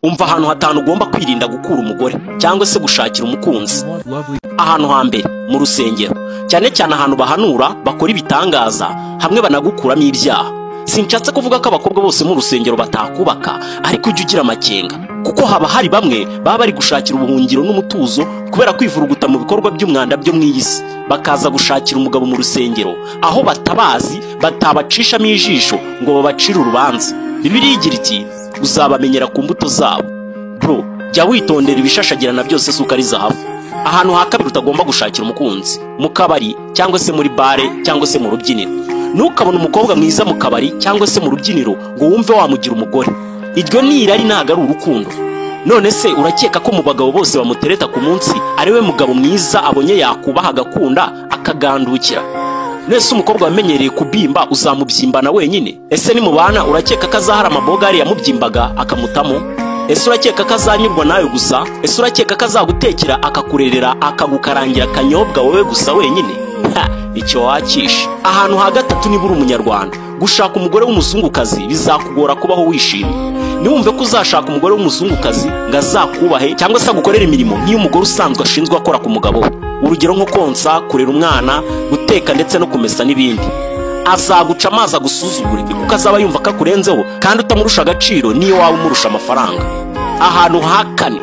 Umva ahantu hatanu ugomba kwirinda gukura umugore cyangwa se gushakira umukunzi. Ahantu hambere, mu rusengero, cyane cyane ahantu bahanura, bakora ibitangaza, hamwe banagukuramo ibyaha. Sinshatse kuvuga ko abakobwa bose mu rusengero batakubaka, ariko ujye ugira amakenga, kuko haba hari bamwe baba bari gushakira ubuhungiro n'umutuzo kubera kwivuruguta mu bikorwa by'umwanda byo mu iyi si, bakaza gushakira umugabo mu rusengero aho batabazi, batabacishamo ijisho ngo babacire urubanza. Bibiliya igira iti: "Uzabamenyera ku mbuto zabo." Bro, jya witondera ibishashagirana byose, si uko ari zahabu. Ahantu ha kabiri utagomba gushakira umukunzi, mu kabari cyangwa se muri bare cyangwa se mu rubyiniro. Ntukabone umukobwa mwiza mu kabari cyangwa se mu rubyiniro ngo wumve wamugira umugore. Iryo ni irari, ntabwo ari urukundo. None se urakeka ko mu bagabo bose bamutereta ku munsi ari we mugabo mwiza abonye yakubaha, agakunda, akagandukira? Nese umukobwa wamenyereye kubyimba uzamubyimbana wenyine? Ese nimubana urakeka ko azahara amabogari yamubyimbaga akamutamo? Ese urakeka ko azanyurwa nawe gusa? Ese urakeka ko azagutekera, akakurerera, akagukarangira akanyobwa wowe gusa wenyine? Ha, icyo wakishe. Ahantu ha gatatu, niba uri umunyarwanda, gushaka umugore w'umuzungukazi bizakugora kubaho wishimye. Niwumve ko uzashaka umugore w'umuzungukazi ngo azakubahe cyangwa se agukorere imirimo nk'iy'umugore usanzwe ashinzwe akora ku mugabo we, urugero nko konsa, kurera umwana, guteka ndetse no kumesa n'ibindi, azaguca amazi agusuzugure, kuko azaba yumva ko akurenzeho kandi utamurusha agaciro niyo waba umurusha amafaranga. Ahantu ha kane